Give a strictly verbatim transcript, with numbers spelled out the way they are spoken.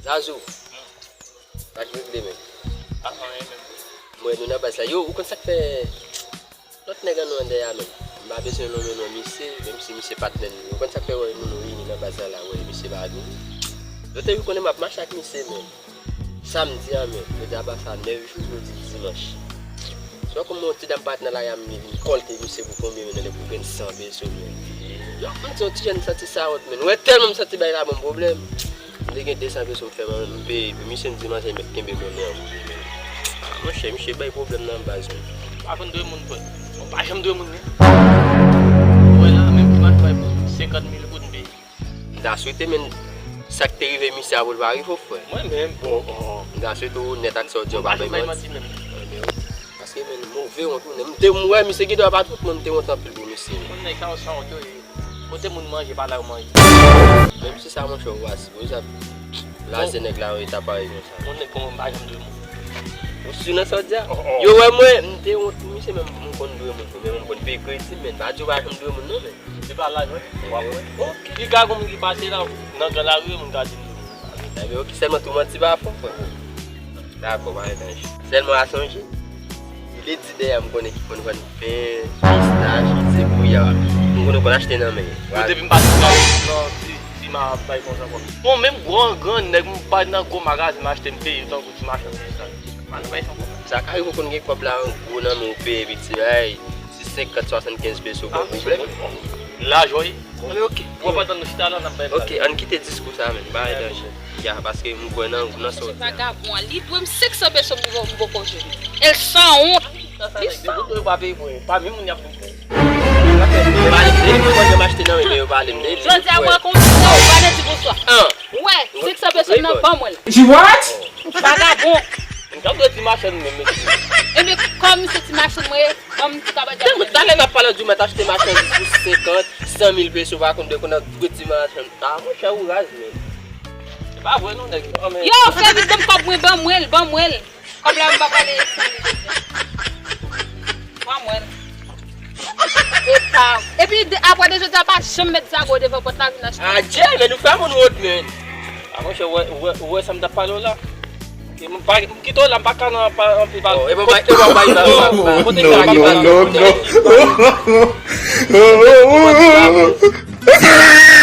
Zazou. Sa k regle, men. Pa anyen, men. Mwen, nou nan baz la. Yo, ou konn sa k fè lòt nèg an nou andèyè a, men. M pa bezwen nonmen non misye, menm si misye patnè m. Ou konn sa k fè wè nou, nou reyini nan baz la, la, wè, misye pa vini. Yo te konnen m ap mache ak misye, men. Samdi a, men. Yo te aba sa nèf jou, jodi dimanch. Swa kòm yon ti dam parèt nan lari a, m vin kòlte misye pou konbyen, men, nan lè pou grenn san peso, men. Yo, m di yon ti jèn santi sa wont, men. Wè, tèlman m santi bagay la ban m pwoblèm. M te gen de san peso m fè m, m peye pou misye, m di manzè mèt kenbe konnen an pou li, men. Ah, monchè, misye bay pwoblèm nan baz, men. Pa konn dwe moun, frè. Ou pa janm dwe moun, non. Ou wè la, menm si m al bay pou senkant mil goud, m peye. M ta swete, men, sa k te rive misye a pou l pa rive w, frè. Mwen menm, bon, bon. M ta swete w onèt ak sa w di a, w pa bay manti. Paske, men, move wont, men, m te, m wè misye gen dwa pa tout moun, m te wont anpil pou misye. Moun nèg sa yo san wont yo ye. Kote moun manje, pa la yo manje. Menm si sa, monchè, ou pa sipoze ap blaze nèg la yon eta parèy konsa. Moun nèg kòman m pa janm dwe moun. Ou si nan sa w di a? Oh, oh. Yo wè mwen, m te wont pou misye, men m konn dwe moun, men m konn peye kredi, men pa di w pa janm dwe moun, non, men. Se pa lajan, w ap wè. Piga gon moun ki pase la, nan gran lari, moun ka di m. Ebyen, ok, sèlman tou manti pa fò, frè. Dakò, pa gen danje. Sèlman a sonje, li di dèyè m konnen ki konn vann pen, pistach, zebouya. M konnen konn achte nan men. Yo depi m pa di nan ti, ti ma ap bay konsa kwa. Bon, menm gran, gran nèg, m pa nan gwo magazen, m achte, m peye tankou ti machann sa. Pa nan bay san pwoblèm. Sa ka rive w konn gen kòb la an gwo nan men w, peye piti bagay. Si senkant, swasannkenz peso, pa pwoblèm. Laj, wi. Anben, ok. Ou pa tann nou chita la, n ap bay. Ok, ann kite diskou sa, men. Pa gen danje. Ya, paske m kwè nan, nan sa w di a. Vagabon an, li dwe m senk san peso m poko jwenn. El san wont. Li san wont. Yo pa peye mwen. Pa menm moun y ap vin peye. Yo pale m de li, mwen, mwen, m achte nan men, men yo pale m de li. Jodi a, mwen konn sa, ou pa nan di bonswa. An. Wè, senk san peso m nan, ban mwen l. She what? Vagabon. M t ap dwe ti machann menm, mesye. Ebyen, kòm se ti machann mwen ye, ban m ti kabaja. Tèlman talè n ap pale di w mèt achte machandiz pou senkant, san mil peso, pa konn de konn ap dwe ti machann. Ah, monchè, ou raz, men. Se pa vre, non, nèg. Yo, fè vit, ban m kòb mwen, ban mwen l, ban mwen l. Kòb la, m pa pale san mil peso. Ban mwen l. Epa. Epi, de, apre de jodi a, pa janm met zago devan pòt la, vin achte. Adje, men nou fè moun wont, men. Ah, monchè, ou wè, ou wè, ou wè sa m t ap pale w la? Ok, m pa, m kite w la, m pa ka nan pa, anpil pale. Oh, e bon, bay, e bon, bay, bay, bay, bay. Kote non, non, non, non.